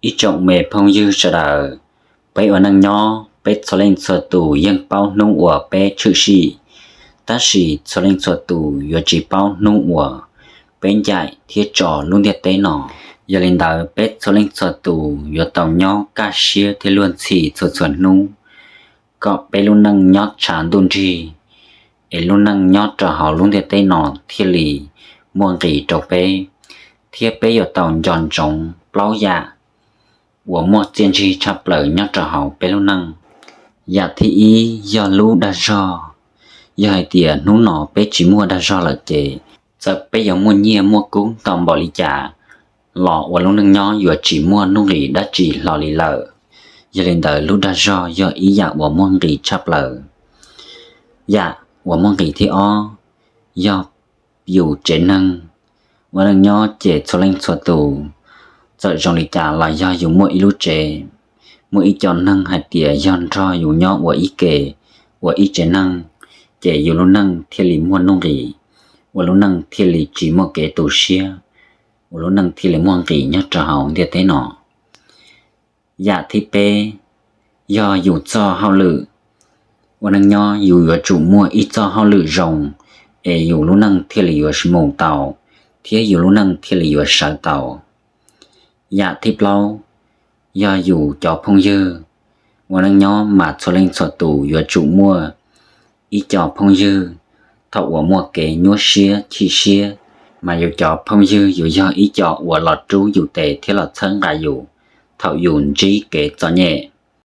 Ib tsoom me phooj ywg sawv daws, peb ua neej nyob peb txhua leej txhua tus yeej paub hnub uas peb tshwm sim, tab sis txhua leej txhua tus yuav tsis paub hnub uas peb ncaim thiab tso lub ntiaj teb no. Yog li ntawd peb txhua leej txhua tus yuav tau nyob kaj siab thiab luag ntxhi txhua txhua hnub, kom peb lub neej nyob tshav ntuj nrig, es lub neej nyob rau hauv lub ntiaj teb no thiaj li muaj nqis rau peb, thiab peb yuav tau nco ntsoov plaub yam uas muaj txiaj ntsig tshaj plaws nyob rau hauv peb lub neej. Yam thib ib yog lub dag zog. Yog hais tias hnub no peb tsis muaj dag zog lawm ces txawm peb yuav muaj nyiaj muaj kub ntau npaum li cas los ua lub neej nyob yuav tsis muaj nuj nqis dab tsi hlo li lawm. Yog li ntawd lub dag zog yog ib yam uas muaj nqis tshaj plaws. Yam uas muaj nqis thib ob yog yus tsev neeg. Ua neej nyob ces txhua leej txhua tus, txawm zoo li cas los yog yus muaj ib lub tsev, muaj ib co neeg hais tias yog nrog yus nyob ua ib ke, ua ib tsev neeg, ces yus lub neej thiaj li muaj nuj nqis, ua lub neej thiaj li tsis muaj kev tu siab, ua lub neej thiaj li muaj nqis nyob rau hauv ntiaj teb no. Yam thib peb yog yus txoj hauj lwm. Ua neej nyob yus yuav tsum muaj ib txoj hauj lwm zoo, es yus lub neej thiaj li yuav mus tau, thiab yus lub neej thiaj li yuav sawv tau. Yam thib plaub yog yus cov phooj ywg. Ua neej nyob mas txhua leej txhua tus yuav tsum muaj ib co phooj ywg. Thaum uas muaj kev nyuaj siab chim siab, mas yus cov phooj ywg yuav yog ib co uas los rub yus tes thiab los txhawb nqa yus thaum yus ntsib kev txom nyem.